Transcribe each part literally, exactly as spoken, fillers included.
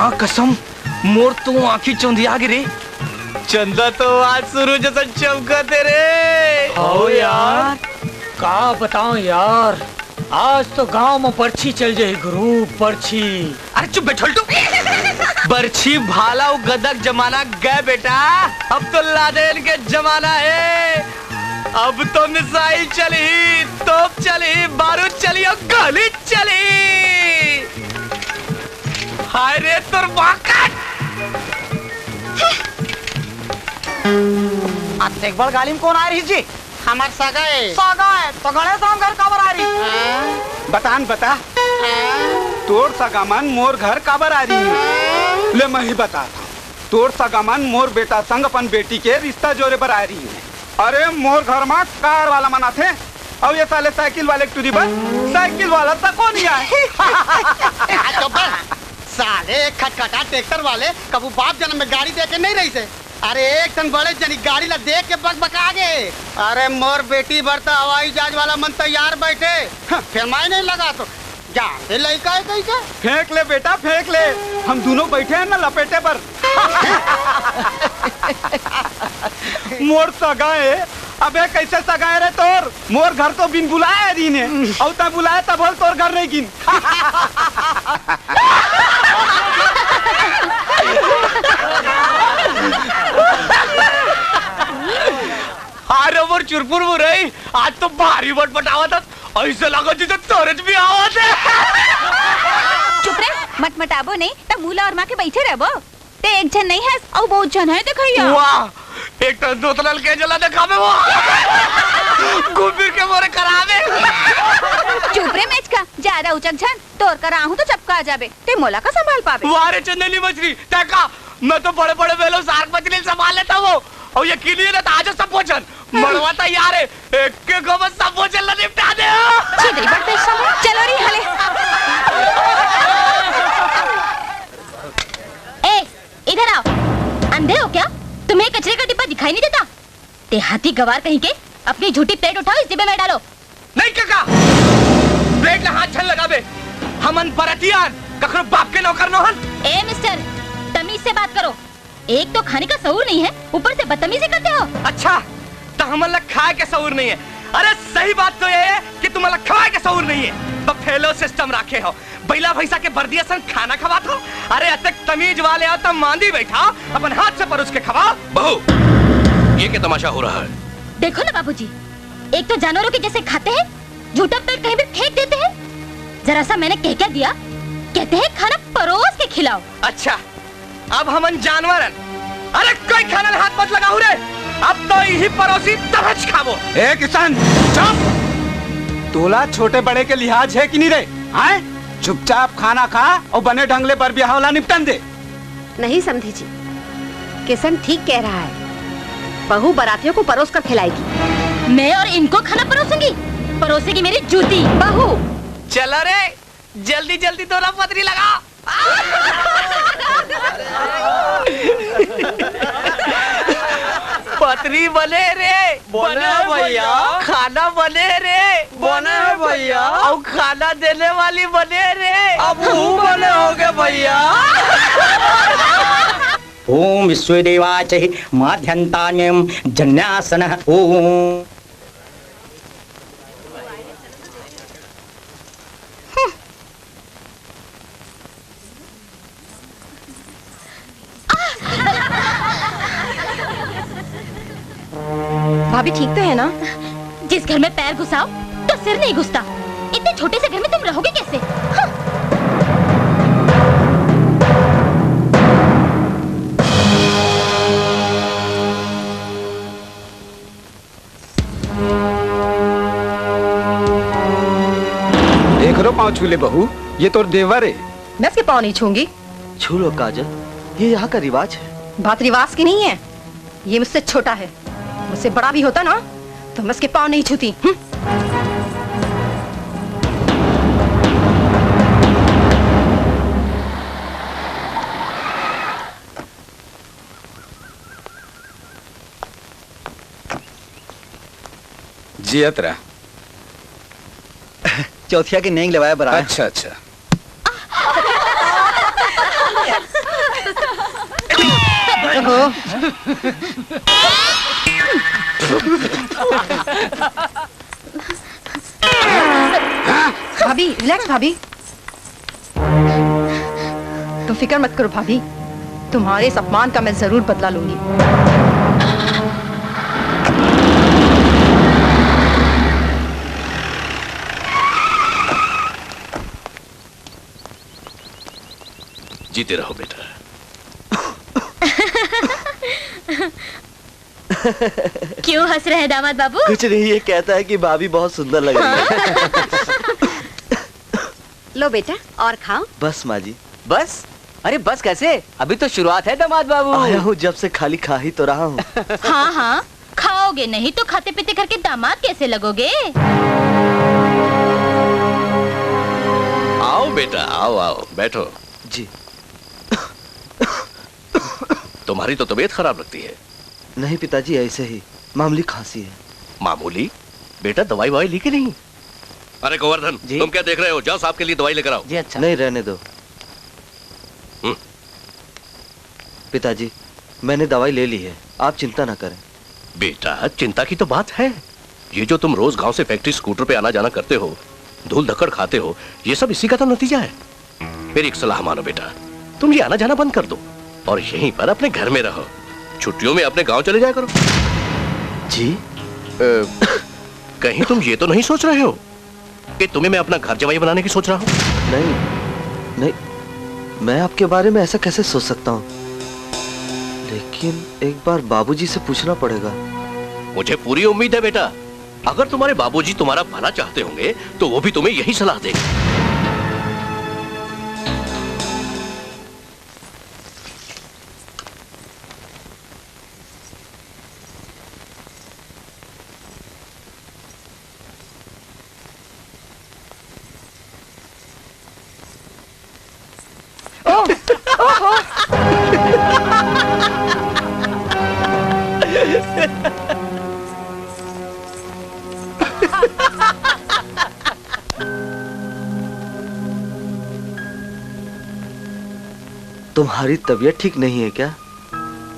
हाँ कसम, मोर तो आँखी चौंधिया गे रे। चंदा तो आज सुरू जइसन चमकत हे रे। हव यार, का बतावं यार, आज तो गांव म बरछी चल जाही गुरु, बरछी। अरे चुप बे छोलटू। बरछी भाला अउ गदा के जमाना गे बेटा, अब तो लादेन के जमाना हे। अब तो मिसाइल चलही, तोप चलही, बारूद चलही अउ गोली चलही। हाय रे तोर बाकट। अतेक बड़ गाली म कोन आय रहिस जी? हमर सगा ए। सगा ए, त गणेश राम घर काबर आय रहिस? हाँ। बता न बता। हाँ। तोर सगा मन मोर घर काबर आय रहिस? हाँ। ले मैं ही बतात हंव। तोर सगा मन मोर बेटा संग अपन बेटी के रिश्ता जोरे बर आय रहिस। अरे मोर घर म कार वाला मन आथे, अउ ये साले साइकिल वाले के टूरी बर साइकिल वाला तको नइ आय। आ, चुप बे। साले खटखटा ट्रैक्टर वाले कभू बाप जनम म गाड़ी देखे नइ रहिस हे। अरे एक ठन बड़े जनी गाड़ी ला देख के बकबका गे। अरे मोर बेटी बर त हवाई जहाज वाला मन तैयार बइठे, फेर मैं नइ लगात हंव। जान दे लइका हे कहिके। फेंक ले बेटा, फेंक ले, हम दूनों बइठे हन ना लपेटे बर। मोर सगा ए। अबे कइसे सगा ए रे तोर? मोर घर तो बिन बुलाए आय रहिस हे, अउ तैं बुलाए तभो ले तोर घर नइ गिन। अरे मोर चुरपुर मुरई, आज तो भारी बटबटावत हस, अइसे लागत हे जइसे तोरेच बिहाव होवत हे। चुप रे, मटमटाबो नहीं त मुंह ला ओरमा के बइठे रहिबो। तैं एक झन नइ हस, अउ बहुत झन हे देखइया। वाह, एक ठन दोतला ल के जला देखाबे वो। घूम फिर के मोरे कराबे। चुप रे मेचका, जादा उचक झन, तोर करा आहूं त चपका जाबे, तैं मोला का संभाल पाबे। वाह रे चंदेली मछली, तैं का, मैं तो बड़े-बड़े whale अउ shark मछली ल संभाल लेथंव वो। अउ ये किली हे ना, त आजो सब भोजन। मड़वा तैयार हे, एक के गो म सब भोजन ला निपटा दे। छी, दई बड़ पैसा हो। चलो रे, हले। ए, इधर आओ। अंधे हो क्या? तुम्हें कचरे का डिब्बा दिखाई नहीं देता? देहाती गवार कहीं के, अपनी झूठी plate उठाओ, इस डिब्बे में डालो। नहीं कका, plate ला हाथ झन लगाबे, हमन बरतिया अन, कखरो बाप के नौकर नोहन। ए mister, तमीज से बात करो। एक तो खाने का सहूर नहीं है, ऊपर से बदतमीजी करते हो। अच्छा, त हमन ला खाए के सहूर नहीं है। अरे सही बात तो ये है कि तुमन ला खवाए के सहूर नहीं है। Buffalo system राखे हो, बइला भइसा के बरदी असन खाना खवात हो। अरे अतेक तमीज वाले हो त मांदी बइठा, अपन हाथ से परोस के खवाओ। बहू, ये क्या तमाशा हो रहा है? देखो ना बाबूजी, एक तो जानवरों के जैसे खाते हैं, झूठा plate कहीं भी फेंक देते हैं। जरा सा मैंने कह क्या दिया, कहते हैं खाना परोस के खिलाओ। अच्छा, अब हमन जानवर हन। अरे कोई खाना ल हाथ मत लगाहू रे, अब तो इही परोसी तभेच खाबो। ए किशन, चुप! तोला छोटे बड़े के लिहाज हे कि नहीं रे? हैं? चुपचाप खाना खा अउ बने ढंग ले बर बिहाव ला निपटन दे। नहीं समधी जी, किशन ठीक कह रहा है, बहू बरातियों को परोस कर खिलाएगी। मैं और इनको खाना परोसूंगी? परोसेगी मेरी जूती। बहू। चलो रे, जल्दी जल्दी दोनों पतरी लगा। पतरी बने रे। बने भैया। खाना बने रे। बने भैया। अउ खाना देने वाली बने रे। अब वो बने होगे भैया। ओम विश्वदेवाय च माध्यन्तायं जन्यासनः। ओम। भाभी ठीक तो है ना? जिस घर में पैर घुसाओ तो सिर नहीं घुसता। इतने छोटे से घर में तुम रहोगे कैसे? हाँ। एकरो पाँव छू ले बहू, ये तोर देवर ए। मैं इसके पाँव नहीं छूंगी। छू लो काजल, ये यहाँ का रिवाज है। बात रिवाज की नहीं है, ये मुझसे छोटा है। मुझसे बड़ा भी होता ना तो मैं इसके पाँव नहीं छूती। हम्म। जियत रह। चौथिया के नेंग लेवाए बर आए। अच्छा, अच्छा। भाभी, रिलैक्स भाभी। तुम फिक्र मत करो भाभी, तुम्हारे इस अपमान का मैं जरूर बदला लूंगी। जीते रहो बेटा। क्यों हंस रहे हैं दामाद बाबू? कुछ नहीं, ये कहता है कि भाभी बहुत सुंदर लग रही है। लो बेटा, और खाओ। बस माँ जी। बस? अरे बस कैसे, अभी तो शुरुआत है दामाद बाबू। आया हूँ जब से, खाली खा ही तो रहा हूँ। हाँ हाँ, खाओगे नहीं तो खाते पीते घर के दामाद कैसे लगोगे? आओ बेटा, आओ आओ, बैठो। जी। तुम्हारी तो तबीयत खराब लगती है। नहीं पिताजी, ऐसे ही मामूली खांसी है। मामूली? बेटा, दवाई ववाई ली कि नहीं? अरे गोवर्धन, जी? तुम क्या देख रहे हो? जाओ, साहब के लिए दवाई लेकर आओ। जी अच्छा। नहीं, रहने दो। हम्म। पिताजी, मैंने दवाई ले ली है, आप चिंता ना करें। बेटा, चिंता की तो बात है। ये जो तुम रोज गांव से फैक्ट्री स्कूटर पे आना जाना करते हो, धूल धक्कड़ खाते हो, ये सब इसी का तो नतीजा है। मेरी एक सलाह मानो बेटा, तुम ये आना जाना बंद कर दो और यहीं पर अपने घर में रहो। छुट्टियों में अपने गांव चले जाया करो। जी? अ, कहीं तुम ये तो नहीं सोच रहे हो कि तुम्हें मैं अपना घर जमाई बनाने की सोच रहा हूँ? नहीं, नहीं, मैं आपके बारे में ऐसा कैसे सोच सकता हूँ? लेकिन एक बार बाबूजी से पूछना पड़ेगा। मुझे पूरी उम्मीद है बेटा, अगर तुम्हारे बाबूजी तुम्हारा भला चाहते होंगे तो वो भी तुम्हें यही सलाह देंगे। तुम्हारी तबीयत ठीक नहीं है क्या?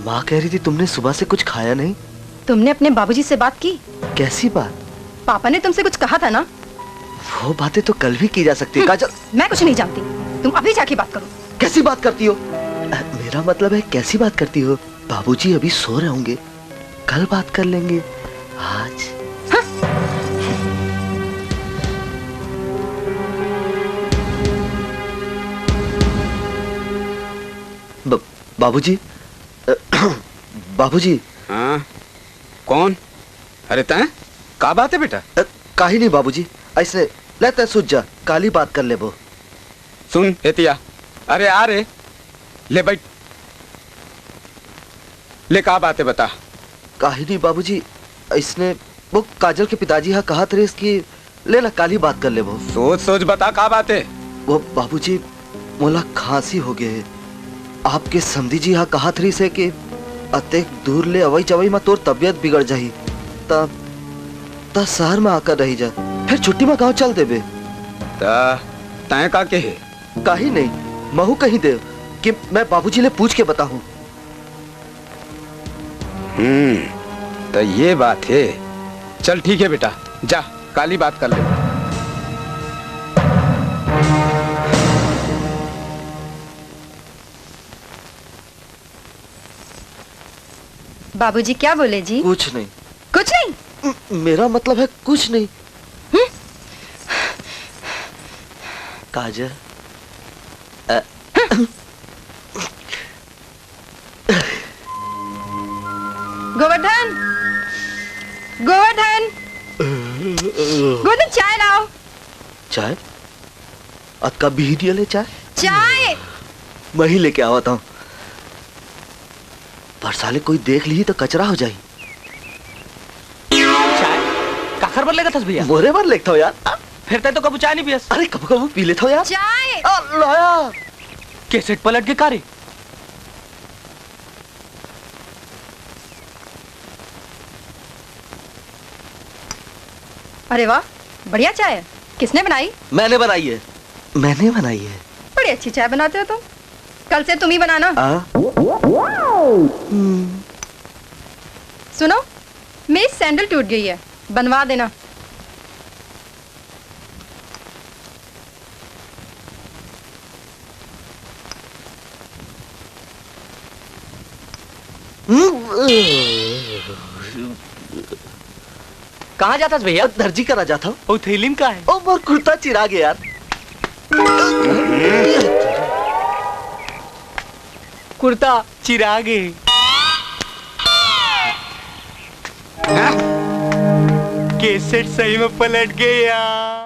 माँ कह रही थी तुमने सुबह से कुछ खाया नहीं। तुमने अपने बाबूजी से बात की? कैसी बात? पापा ने तुमसे कुछ कहा था ना? वो बातें तो कल भी की जा सकती है। काजल, मैं कुछ नहीं जानती, तुम अभी जाके बात करो। कैसी बात करती हो? मेरा मतलब है, कैसी बात करती हो? बाबूजी अभी सो रहे होंगे, कल बात कर लेंगे। आज ब-, बाबूजी, अ, बाबूजी। हाँ? कौन? अरे तैं, का बात है बेटा? अ, काही नहीं बाबूजी, ऐसे ले तैं सुत जा, काली बात कर लेबो। सुन एतिया, अरे आ रे, ले बैठ, ले का बात है बता। काही नहीं बाबूजी, ऐसने वो काजल के पिताजी हा कहत रहिस कि ले ना, काली बात कर लेबो। सोच सोच बता का बात है। वो बाबूजी, मोला खांसी हो गए है। आपके समधी जी हा कहत रहिस हे कि अतेक दूर ले अवई जवई म तोर तबियत बिगड़ जाही, त, त शहर म आकर रही जा, फिर छुट्टी म गांव चल देबे। त तैं का कहे? काही नहीं, महू कही देव कि मैं बाबूजी ले पूछ के बताहूं। हम्म, त ये बात है। चल ठीक है बेटा, जा काली बात कर ले। बाबूजी क्या बोले जी? कुछ नहीं। कुछ नहीं? म-, मेरा मतलब है कुछ नहीं। काजल, अ, गोवर्धन, गोवर्धन, गोवर्धन, चाय लाओ। चाय? अतका बिही दिया ले चाय? चाय। मैं ही लेके आवत हूँ। पर साले कोई देख ली तो कचरा हो जाई। चाय? काखर बर लेगत हस भैया? मोरे बर लेगत हूँ यार। फिर तैं तो कभू चाय नहीं पियस। अरे कभू कभू पी लेता हूँ यार। चाय। आ, लाया। कैसेट पलट के का रे? अरे वाह, बढ़िया चाय है। किसने बनाई? मैंने बनाई है। मैंने बनाई है। बड़ी अच्छी चाय बनाते हो तुम। कल से तुम ही बनाना। आ? हम्म। सुनो, मेरी सैंडल टूट गई है, बनवा देना। कहाँ जाथस भैया? दर्जी करा जात हँव। ओ थैली म का है? ओ मोर कुर्ता चिरा गे यार। कुर्ता चिरा गे। कैसेट सही में पलट गया।